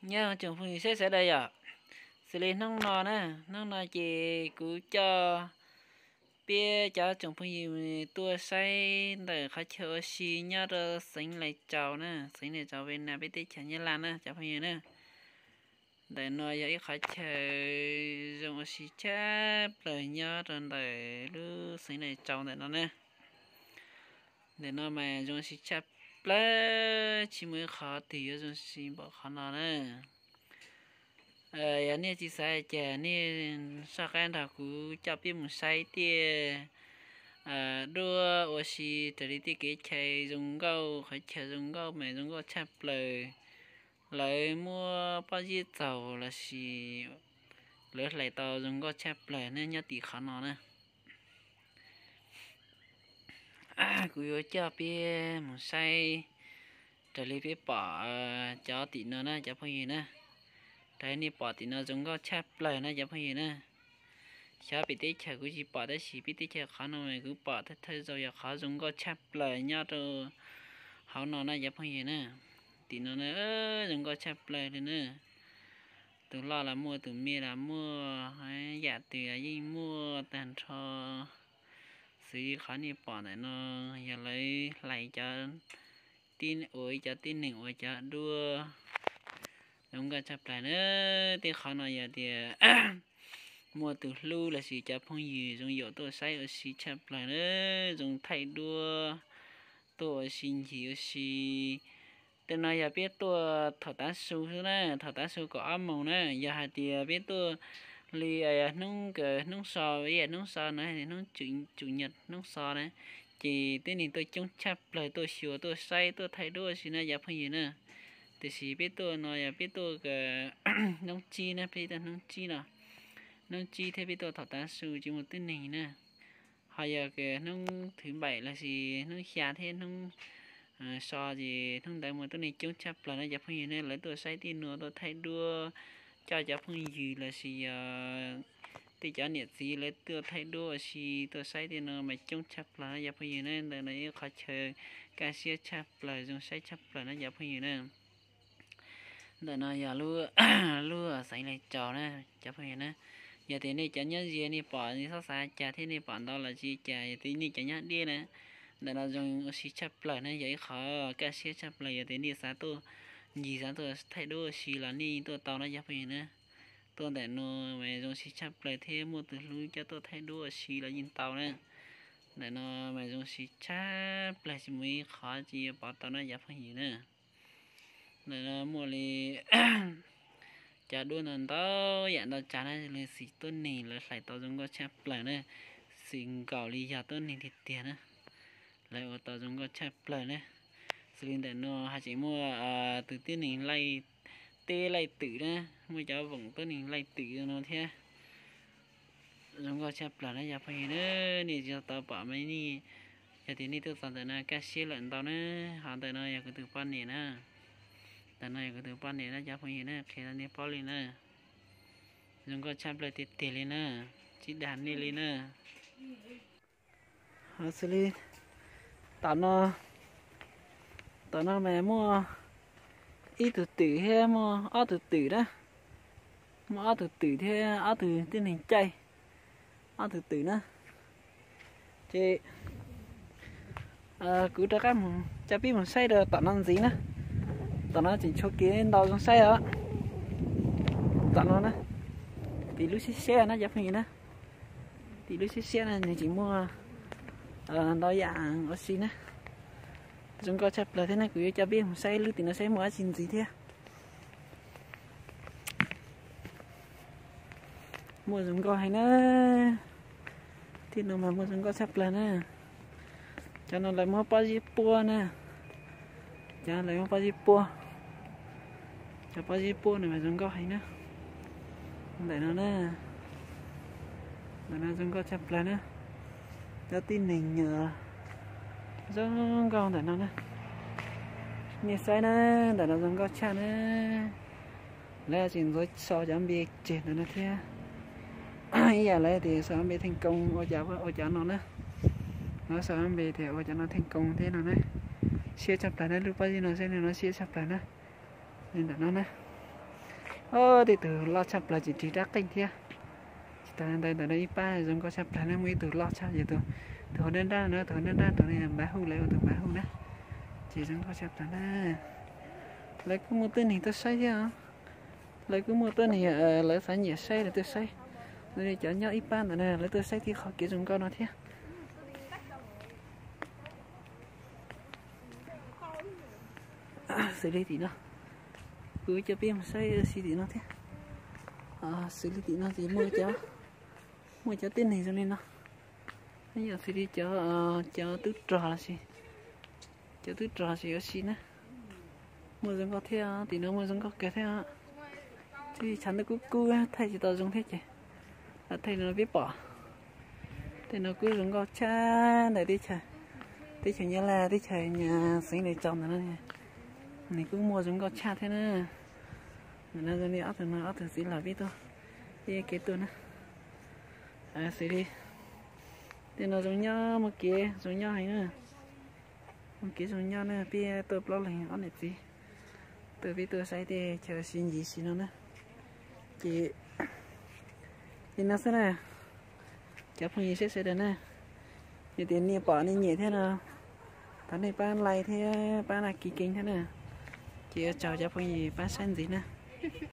Nyob zoo tsoom phooj ywg sawv daws yom, xws li hnub no na, hnub no ces kuv coj peb cov tsoom phooj ywg tuaj saib ntawm qhov chaw ua si nyob rau xeev Lais Tsaus na, xeev Lais Tsaus Vib Nam peb teb chaws Nyab Laj na cov phooj ywg na. Ntawm no yog ib qhov chaw zoo ua si tshaj plaws nyob rau ntawm lub xeev Lais Tsaus ntawm no na. Ntawm no mas zoo ua si tshaj plaws, tsis muaj ib qhov twg yuav zoo ua si npaum qhov no na. Yog nej tsis xav ces nej soj qab nrog kuv coj peb mus saib tej duab ua si raws li tej kev chais zoo nkauj, qhov chaw zoo nkauj mas zoo nkauj tshaj plaws. Lawv muab pob zeb txaus lossis lawv hlais tau zoo nkauj tshaj plaws ne nyob tim qhov no na. Kuv yuav coj peb mus saib raws li peb pom cov tim no na cov phooj ywg na. Raws li nej pom tim no zoo nkauj tshaj plaws na cov phooj ywg na. Xyov pem teb chaws kuv tsis pom tab sis peb teb chaws qhov no mas kuv pom thawj thawj zaug yog qhov zoo nkauj tshaj plaws nyob rau hauv no na cov phooj ywg na. Tim no na zoo nkauj tshaj plaws li na. Tus loj los muaj, tus me los muaj, yam twg yeej muaj tag nrho. Xws li qhov nej pom ntawm no yog lawv hlais cov, ua cov tib neeg ua cov duab zoo nkauj tshaj plaws na. Tej qhov no yog tias muaj tus hlub lossis cov phooj ywg zoo yaum tuaj saib ua si tshaj plaws na, zoo thaij duab, tuaj ua si ncig ua si. Tej no yog peb tuaj thaum tav su xwb na, thaum tav su kaum ob moos na. Yog hais tias peb tuaj li hnub, hnub so, ib yam hnub so no, hnub tsum nyas hnub so na, ces tib neeg tuaj coob tshaj plaws tuaj xyuas tuaj saib tuaj thaij duab ua si na cov phooj ywg na. Tiam sis peb tuaj no yog peb tuaj hnub tsib na, peb tuaj hnub tsib no, hnub tsib thiab peb tuaj thaum tav su tsis muaj tib neeg na. Ho yog hnub thwv npaim lossis hnub xya thiab hnub so ces hnub ntawd muaj tib neeg coob tshaj plaws na cov phooj ywg ne. Lawv tuaj saib tej nuav tuaj thaij duab, coj cov phooj ywg lossis yog tej cov niam txiv lawv tuaj thaij duab ua si tuaj saib tej no mas coob tshaj plaws na cov phooj ywg na. Ntawm no ib qhov chaw kaj siab tshaj plaws zoo saib tshaj plaws na cov phooj ywg na. Ntawm no yog lub xeev Lais Tsaus na cov phooj ywg na. Yog tias nej cov nyob ze nej pom nej txhob xav cas thiab nej pom ntau los tsis cas, yog tias nej cov nyob deb na, ntawm no zoo ua si tshaj plaws na, yog ib qhov kaj siab tshaj plaws. Yog tias nej xav tuaj ncig xav tuaj thaij duab ua si los nej tuaj tau na cov phooj ywg na. Tuaj ntawm no mas zoo ua si tshaj plaws thiab muaj tus hlub coj tuaj thaij duab ua si los yeej tau na. Ntawm no mas zoo ua si tshaj plaws tsis muaj ib qhov tsis yuav pom tau na cov phooj ywg na. Ntawm no muaj li cov duab no ntau yam ntau tsav na, xws li xim tuab neeg lawv hlais tau zoo nkauj tshaj plaws na, xim nkaum li yog tuab neeg tiag tiag na, lawv ua tau zoo nkauj tshaj plaws na. Xws li ntawm no haj tseem muaj tus tib neeg laij teb laij twm na, muaj cov voom tuab neeg laij twm no thiab. Zoo nkauj tshaj plaws na cov phooj ywg na, nej tsis tau pom mas nej, yog tias nej tuaj txog ntawm no kaj siab lawm ntau na. Ho ntawm no yog kuv tus poj niam na, ntawm no yog kuv tus poj niam na cov phooj ywg na, qhia rau nej paub li na. Zoo nkauj tshaj plaws tiag tiag li na, tsis dag nej li na. Ho xws li tom no, tom no mas muaj ib tug twm thiab muaj ob tug twm na, muaj ob tug twm thiab ob tug tib neeg caij, ob tug twm na. Ces kuv rov qab mus coj peb mus saib rau tom no ntxiv na. Tom no tseem tshuav kev ntau zoo saib os. Tom no na, tim lub siab siab na cov phooj ywg na, tim lub siab siab na nws tseem muaj ntau yam ua si na. Zoo nkauj tshaj plaws thiab na, kuv yuav coj peb mus saib lub tim no saib muaj dab tsi ntxiv thiab. Muaj zoo nkauj heev na, tim no mas muaj zoo nkauj tshaj plaws na. Cov no lawv muab pob zeb puab na, cov lawv muab pob zeb puab, cov pob zeb puab no mas zoo nkauj heev na. Ntawm no na, ntawm no zoo nkauj tshaj plaws na. Cov tib neeg zoo nkauj ntawm no na. Nej saib na, ntawm no zoo nkauj tshaj na. Lawv tseem ntxuav so cov npe tseg ntawm no thiab. Ib yam lawv tias so npe theej koo ua cov no na. Lawv so npe tias ua cov no theej koo thiab no na. Siab tshaj plaws na, lub pob zeb no saib no siab tshaj plaws na. Li ntawm no na. Tej tug loj tshaj plaws ces ris dab qeej thiab. Tsis tas ntawd ntawm no ib pab zoo nkauj tshaj plaws na, muaj ib tug loj tshaj, yog tus hauv nrab nrab no, tus hauv nrab nrab tus npaj hu, lawv ua tus npaj hu na. Ces zoo nkauj tshaj plaws na. Lawv kuj muaj tuab neeg tuaj saib thiab os. Lawv kuj muaj tuab neeg, lawv xav nyiam saib lawv tuaj saib. Li cov nyob ib pab ntawm no lawv tuaj saib tib qhov kev zoo nkauj no thiab. Xws li tim no, kuv coj peb mus saib ua si tim no thiab. Xws li tim no ces muaj cov tuab neeg zoo li no. Yog xws li cov, cov tub rog los sis, cov tub rog los sis ua si na. Muaj zoo nkauj thiab, tim no muaj zoo nkauj kawg thiab. Tsis tshav ntuj kub kub thaij tsis tau zoo thiab ces thaij no peb pom. Tej no kuj zoo nkauj tshaj ntawm teb chaws, teb chaws Nyab Laj, teb chaws Xeev Laus tso ntawm no, nws kuj muaj zoo nkauj tshaj thiab na. Ntawm no zoo li ob tug no, ob tug txiv lam peb tuaj, peb kev tuaj na. Xws li tej no zoo nyob, muaj kev zoo nyob heev na. Muaj kev zoo nyob na, peb tuaj plaub leeg ob niam txiv tuaj, peb tuaj saib tej chaw sib ncig si no na. Ces li no xwb na, cov phooj ywg sawv daws na, yog tias nej pom nej nyiam thiab no, thov nej pab like thiab pab đăng ký kênh thiab na. Ces ua tsaug cov phooj ywg pab saib ntxiv na.